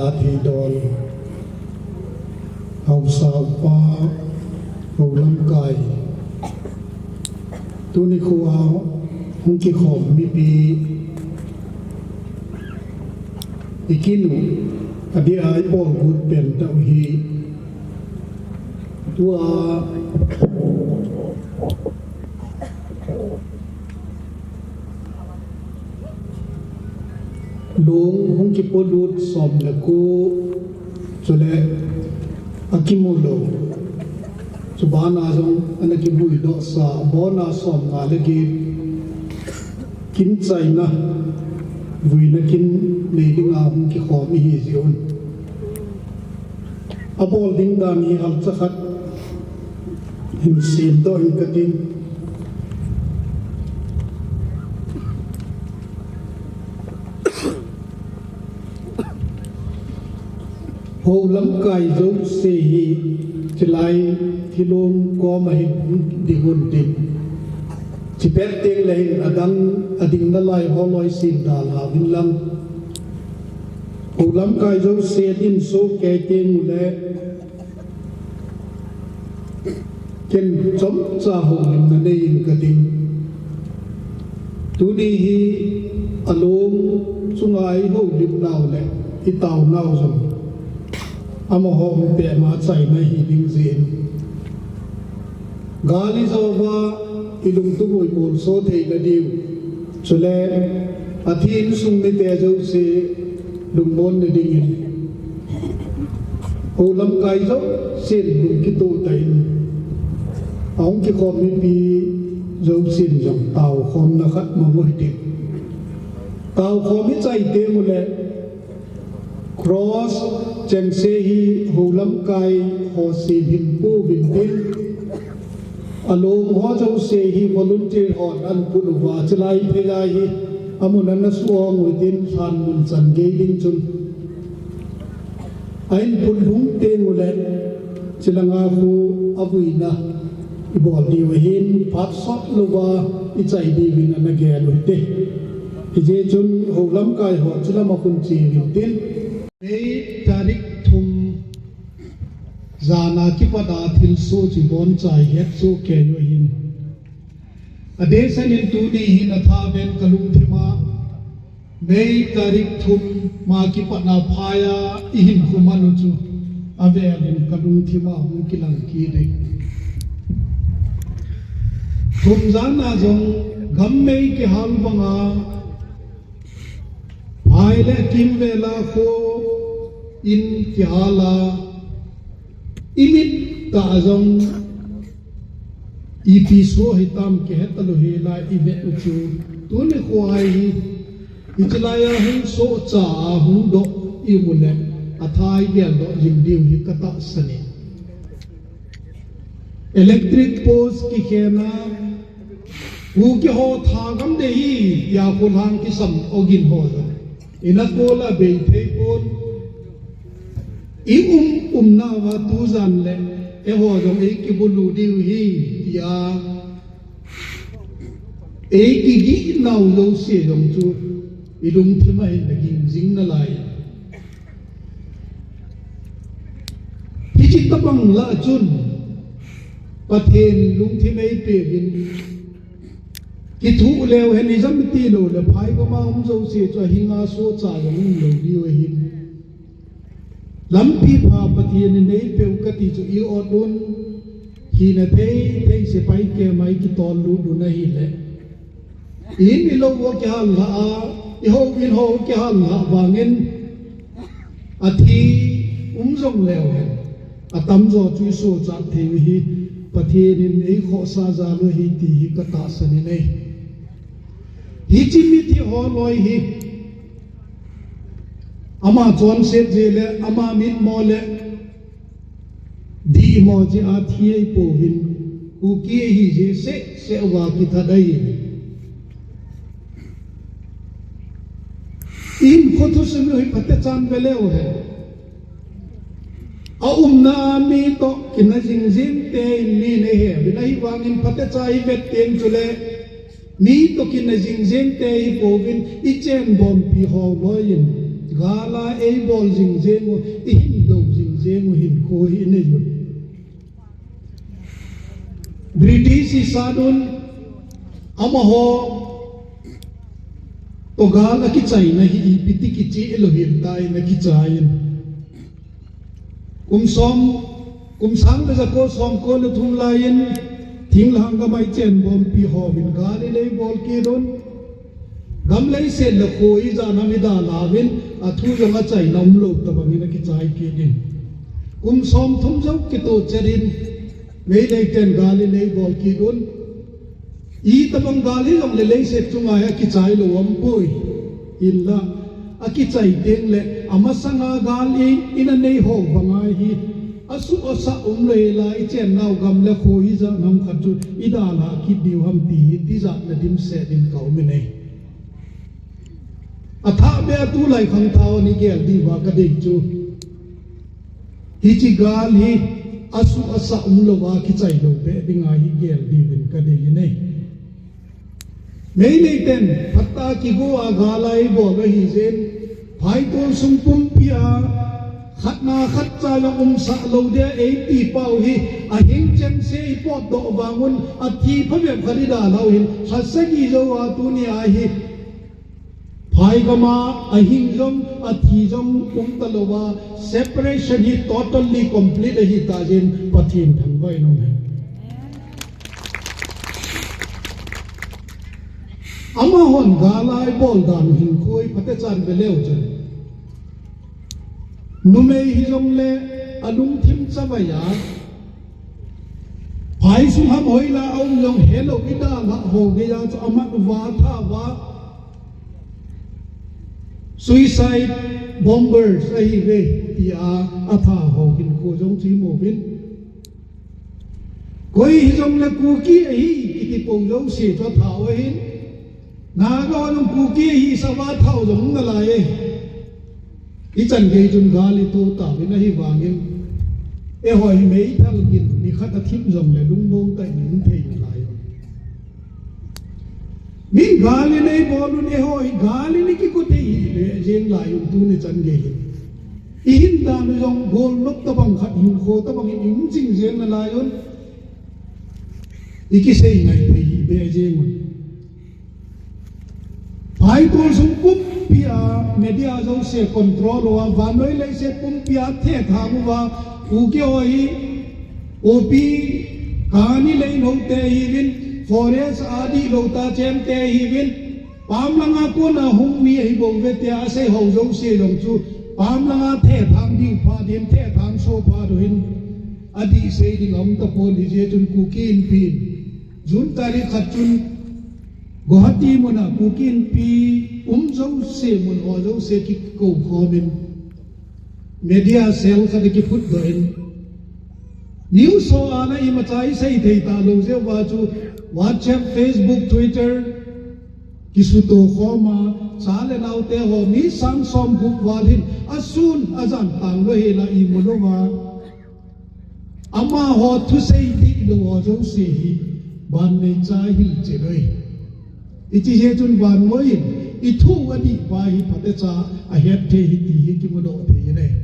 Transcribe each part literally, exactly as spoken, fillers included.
Athidol, haosa upa, houlamkai. Tuni khoa hung kikhom mipi, ikinu, adeh a ibol got pen tah u hi. Tua Long hung kipolut som le ko, chule akimu lou. Chubana jong ana kimuidoh sa, abona som nga le get. Kin chaina, vuina kin nei dinga hung kikhom ihi jeh un. Abol ding dan hi halcha khat hin semdoh in kating. Houlamkai jouse hi chilai thilong koma hin ding un tin. Chipet teng le hin adang ading nalai holoi sin dalha vin lang. Houlamkai jouse din soh kei teng ule ken chomcha houlimna nei in kating. Tuni hi along chunga ihoulim nau le itao nau jong amaho hung pema chaina hi ding jin. Gal ijouva ilungtup u imolso theina diu. Chule, athi insung mite jouse lungmonna dingin. Houlamkai jousen lungkitoh tah in. Ahung kikhom mipi jousen jong taokhomna khat mang u hitin. Taokhom ichai teng ule, Cross chengse hi houlamkai ho sem hin pu vin tin. Along ho jouse hi volunteer hon ana put uva, chilai phei lai hi amun ana suong u tin lhan mun chan gei ding chun. Ahin put lhung teng ule, chilanga khu avuina ibol diu ahin, phat sot louva ichai diuvin ana gel u hite. Hijeh chun houlamkai ho chilama khun che uvin tin. May tarik thum jana kipat a thilsoh chu ibonchauva hetsoh kei u ahin. Adehset in tuni hin athaben kalungthim a, May tarik thum ma kipat na phai a ihin khu man u chu avel in kalungthim a hung kilang kit e. Thum jana jong gam mei kihal banga, phai le kimvel a kho in kihal a, imit tah jong ipi soh hitam kihe talou hel a ive u chu, tuni khoa hi, hiche laiya hung sohcha a hung doh imu le, atha igel doh jing diu hi katahsan e. Electric post kikhen a, Kuki ho thagam ding ahi, tia kholhang kisam ogin ho jong ina kol a bei thei pon. I um umna uva tujan le eiho jong eikibulu diu ahi, tia eikigih nau jouse jong chu ilungthim a hin naging jing nalai. Hiche tabang lah chun Pathen lungthim eipeh uvin, kithuh leu hen ijemti lou le, phai gam a um jouse chu ahinga sohcha jong umlou diu ahin. Lampi pha Pathen in eipeh u kati chu i-ot un, hina thei thei sepai kema ikitol lut un ahile, in ilou u kihal lhah a, ihou in hou kihal lhah vangin, athi um jong leu hen, atamjo chu isohcha thei u hi, Pathen in eikhohsah jal u ahi ti hi katahsan in ahi. Hiche mithi holoi hi, ama chonset jeh le, ama mitmo le, dihmo jeh a thi ahipouvin, Kuki ahi jeh seh seh uva kithat ahi. Ihinkho thusim u hi phatechan ve leu hen, aumna a mi toh kina jing jing tei in mi neihe uvin, ahivangin phatecha ivet teng chule, mi toh kina jing jing tei ihipouvin, ichen bompi holoi in, Gal a eibol jing jeng u, ihin dou jing jeng u hinkho hi inei u. British isat un, amaho toh gal akichaina hi ipi ti kicheh lou hel tai, akichai in. Kum som, kum sang le jako somko le thum lai in, thinglhang gam a ichen bompi hon gal in eibol kit un. Gam leiset le kho ijat ham idalha uvin, athu jong achaina umlou tobang in akichai kit in. Kum somthum jou kitoh chet in, Meitei ten gal in eibol kit un. Itobang gal hijongle leiset chunga hi akichai lou umpoi. Hinla, akichai teng le, amasanga gal in, ina nei ho banga hi, asuh asah umlou hel a, ichen nau gam le kho ijat ham khat chu, idalha kit diu ham ti hi, tijat na dimset in ka um in ahi. Athah beh a tulai khangthah hon igel diuva kadei chu, hiche gal hi asuh asah umlouva kichai lou beh dinga hi gel diuvin kadei in ahi. Meitei ten phatah a kigo a gal a eibol u ahijeh in, phaitol sung pumpi a khatna khatcha jong umsah lou dia eiti pau hi, ahing chengse ipotdoh vang un, athi phabep khat idalha u hin, lha sagi jou a tuni a hi, phai gam a ahing jong, athi jong umta louva, separation hi totally complete ahitah jeh in Pathen thangvah in um hen. Amahon gal a eibol dan u hinkho hi phatechan ve leu chun, numei hijongle alungthim chavai a, phai sung ham hoilai a um jong helou idalha ho geiya chu amat uva athah uva, suicide bombers ahiuve tia athah ho hinkho jong chu imu uvin. Koi hijongle Kuki ahi kiti pou jouse chu athah u ahin, Naga ho jong Kuki ahi sah uva athah u jong um nalai e. Ichan gei chun gal ito tauvin ahivangin, eiho hi meithal gin nikhat athim jongle lungmong tah in um thei nalai u. Min gal in eibol un, eiho hi gal in ikigo thei hih beh jeng lai un tuni chan gei hin. Ihin dan u jong golnop tobang khat, hinkho tobang in i um jing jeng nalai un. Ikisei ngai thei hih beh jeng un. Phaitol sung pumpi a media jouse control uva, vannoi leiset pumpi a thethang uva, Kuki ho hi opi kani lei lou te ahiuvin, forest a dihlou tah cheng te ahiuvin, pam langa kona hung mi ahibouve tia asei ho jouse jong chu, pam langa thethang ding phat in, thethang so phat u hin, adih sei ding aum tapon, hijeh chun Kuki Inpi in June tarik khat chun Guwahati muna Kuki Inpi um jouse, mun ho jouse kikou khom in, media cell khat akiphutdoh in, news ho ana imacha isei thei talou jeh uva chu WhatsApp, Facebook, Twitter kisuto khom a, cha le nao te ho mi sang som gup val hin asun ajan tanglou hel a imu louva, amaho thusei dihlou ho jouse hi vannoi cha hilchet u ahi. Hiche jeh chun vannoi in ithu adih pa hi phatecha ahet thei ahi ti hi kimudoh thei in ahi.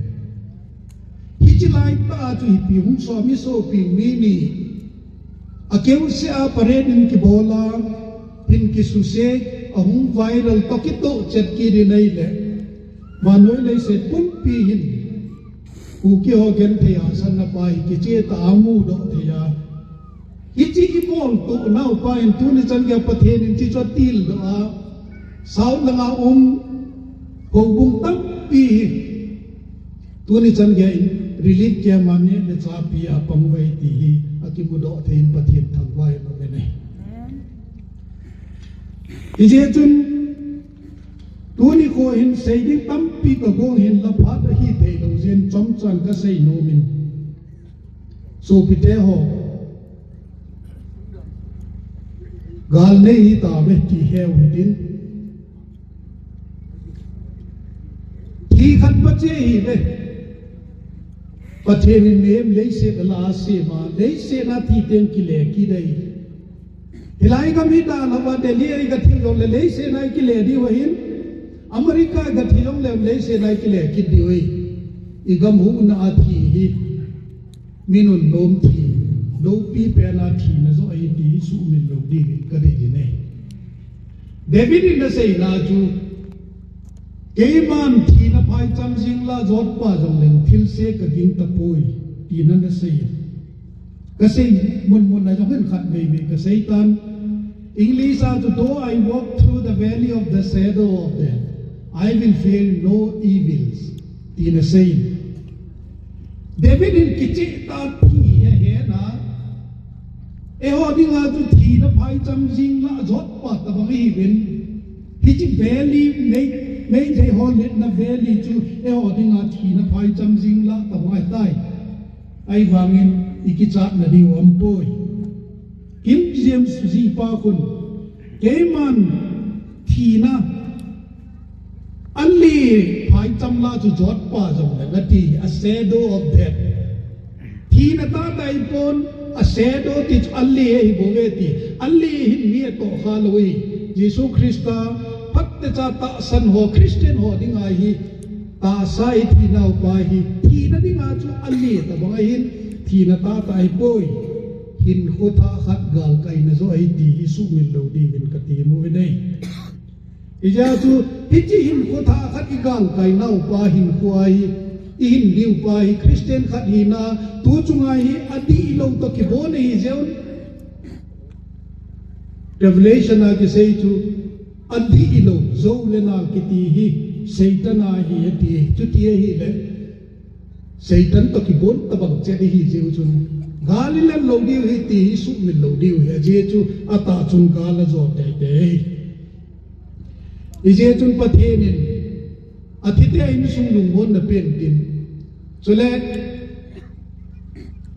Hiche laitah a chu ipi hung som, isopi mi ni akeu seh a parade in kibol a, hin kisuse, ahung viral toh kitoh chet kit in ahile, vannoi leiset pumpi hin Kuki ho genthei hahsatna pa hi kicheh tah a amudoh thei a. Hiche ibol toh nau pa hin tuni chan geiya Pathen in hiche chu atildoh a, South langa um houbung tampi hi tuni chan geiya in relief camp a neh le chah pi a pang uve ti hi akimudoh thei in Pathen thangvah in um in ahi. Hijeh chun tuni kho hin sei ding tampi kagong hinla phat ahithei lou jeh in chomchan kasei nom in, sopite ho, gal nei hitauve ti heu hitin. Thi khat pa cheh ahiuve. Pathen in mihem leiset ala asem a, leiset a thi teng kile kit ahi. Hilai gam hi dalha uva Delhi a iga thil jongle leiset a ikile diu ahin. America ga thi jongleu leiset a i kile kit diu ahi. I gam huhna a thi hi, mi nunnom thi, loupi pen a thina joh ahi ti hi sumil lou dingin ka dei in ahi. David in ana seina chu, keiman thina phaicham jing lah jotpa jongleng thilse ka ging tapoi, tin ana sei. Ka sei mun mun a jong hin khat vei vei ka sei tan. English a chu, "Though I walk through the valley of the shadow of death, I will fear no evils," tin ana sei. David in kicheh tah a thi ahe na. Eiho dinga chu thina phaicham jing lah jotpa tabang ahiuvin. Hiche valley, mei, meithai ho letna valley chu eiho dinga thina phaicham jing lah tabang ahitai. Ahivangin i kichatna diu aumpoi. King James jihpa khun, keiman thina ale phaicham lah chu jotpa jongleng ati, a shadow of death. Thina tahtah ahipon, a shadow ti chu ale ahi bouve ti. Ale hin mi atoh kha lou ahi. Jesu Christa phatechan tahsan ho, Christian ho dinga hi, tahsa i thinau pa hi, thina dinga chu ale tabang ahin, thina tahtah ahipoi. Hinkho thah khat galkaina joh ahi ti hi sumil lou dingin ka tem uve nei. Hijeh chun, hiche hinkho thah khat i galkainau pa hinkho ahi, i hin diu pa hi Christian khat hina, tu chunga hi adih lou toh kibon ahi jeh un. Revelation a kisei chu, adih lou, jou le nal kiti hi Satan a ahi ati, chuti ahile Satan toh kibon tabang chet ahi jeh u chun, gal i len lou diu ahi ti hi sumil lou diu ahi, ajeh chu atah chun gal ajo teitei. Hijeh chun Pathen in athite a insung lungmonna pen tin. Chule,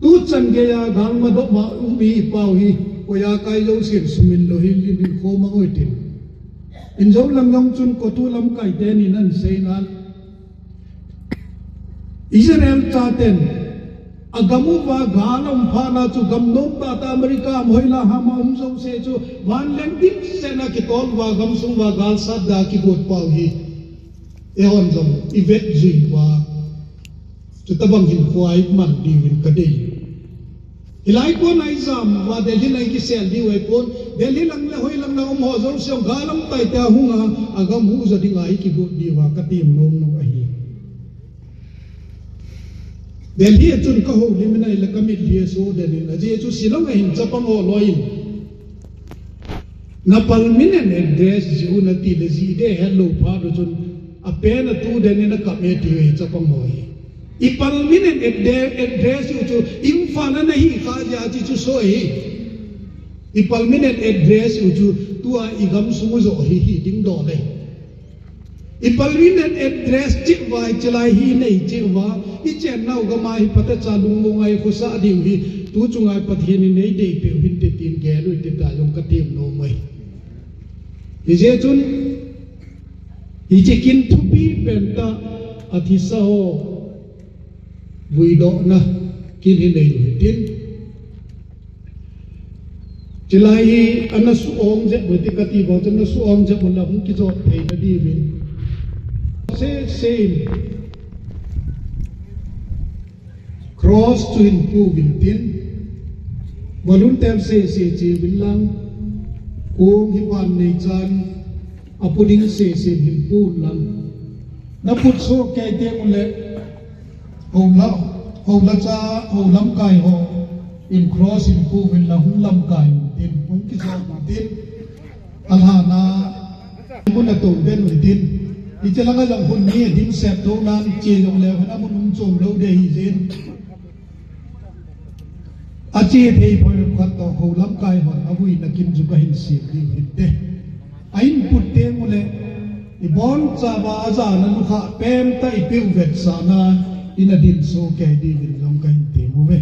tuchan geiya galmadop ma um i pau hi, koiya kai jousen sumil lou hel in, in kho mang uvin tin. Injo lang jong chun kotu lamkai teni nan seinan, Israel chaten agam uva gal aum phat na chu, gam nom tahtah America ham, hoilang ham a um jouse chu, vanleng dimset na kitol uva, gamsung uva gal sat da kigot pau hi, eihon jong i vet jui uva, chutabang hinkho i man diuvin ka dei. Hilai kon a i jam uva, Delhi lang i kisel diu ahipon, Delhi lang le hoilang lang um ho jouse jong gal aum tai tia hunga, agam huhjo dinga i kigot diuva ka tem nom nom ahi. Delhi a chun ka houlim in ahile ka mitlhi aso den in, ajeh chu Shillong a hin chapang ho loi in, na permanent address jih un ati le, jih ding helou phat u chun, apen atu den in akap e ati uve chapang ho hi. I permanent address, address u chu Imphal a nahi kha jeh a chu chu so hi. I permanent address u chu tua i gamsung u joh hi, hi ding doh le. I permanent address cheh uva, i chelai hi nei cheh uva, i chennau gam a hi phatecha lungmong a i khosah diu hi, tu chunga Pathen in eidei peu hinte tin gel u hite tia jong ka tem nom e. Hijeh chun, hiche kin thupi pen tah, athisa ho vuidohna kin hi nei u hitin. Chulai hi ana suong jep u hite kati vang chun, ana suong jep u le hung kijot thei nadiuvin. Sese in cross chu hin pu uvin tin. Volunteer sese che uvin lang. Kong hi van nei chan, apu ding sese hin pu un lang. Na put soh kei teng ule, Houla, houla cha, hou lamkai ho in cross in pu uvin lang, hung lamkai un tin, hung kijot un tin. Alhana mun a tou den un tin. Hiche langa jong hun ni dimset tou nan che jong leu hen amun um chom lou ding ahi jeh in. Ache thei poi khat toh hou lamkai hon avuina kin chu kahin sem diu hinte. A input teng ule, ibon chauva ajana lukha pen tah ipeh u vetsahna in adin soh kei diuvin jong kahin tem uve.